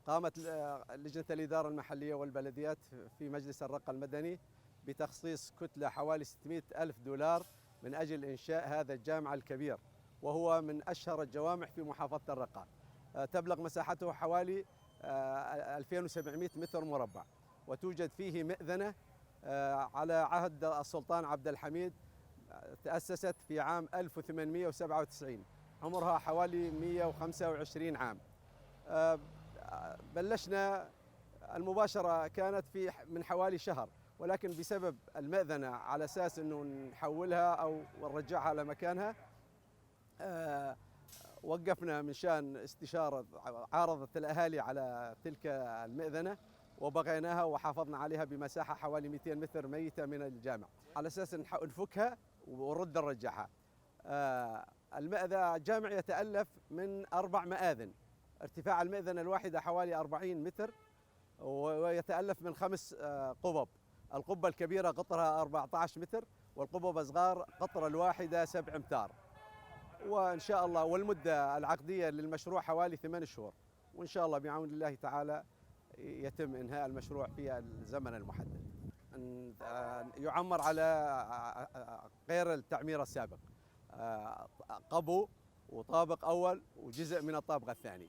قامت لجنة الإدارة المحلية والبلديات في مجلس الرقة المدني بتخصيص كتلة حوالي 600 ألف دولار من أجل إنشاء هذا الجامع الكبير، وهو من أشهر الجوامع في محافظة الرقة. تبلغ مساحته حوالي 2700 متر مربع، وتوجد فيه مئذنة على عهد السلطان عبد الحميد، تأسست في عام 1897، عمرها حوالي 125 عام. بلشنا المباشرة كانت في من حوالي شهر، ولكن بسبب المئذنة على أساس أنه نحولها أو نرجعها لمكانها، وقفنا من شان استشارة، عارضت الأهالي على تلك المئذنة وبغيناها وحافظنا عليها بمساحة حوالي 200 متر ميتة من الجامع على أساس نفكها ونرد نرجعها. المئذنة الجامع يتألف من 4 مآذن، ارتفاع المئذنة الواحدة حوالي 40 متر، ويتألف من 5 قبب. القبة الكبيرة قطرها 14 متر، والقبب الصغار قطر الواحدة 7 أمتار. وإن شاء الله والمدة العقدية للمشروع حوالي 8 شهور، وإن شاء الله بعون الله تعالى يتم إنهاء المشروع في الزمن المحدد. أن يعمر على غير التعمير السابق، قبو وطابق أول وجزء من الطابق الثاني.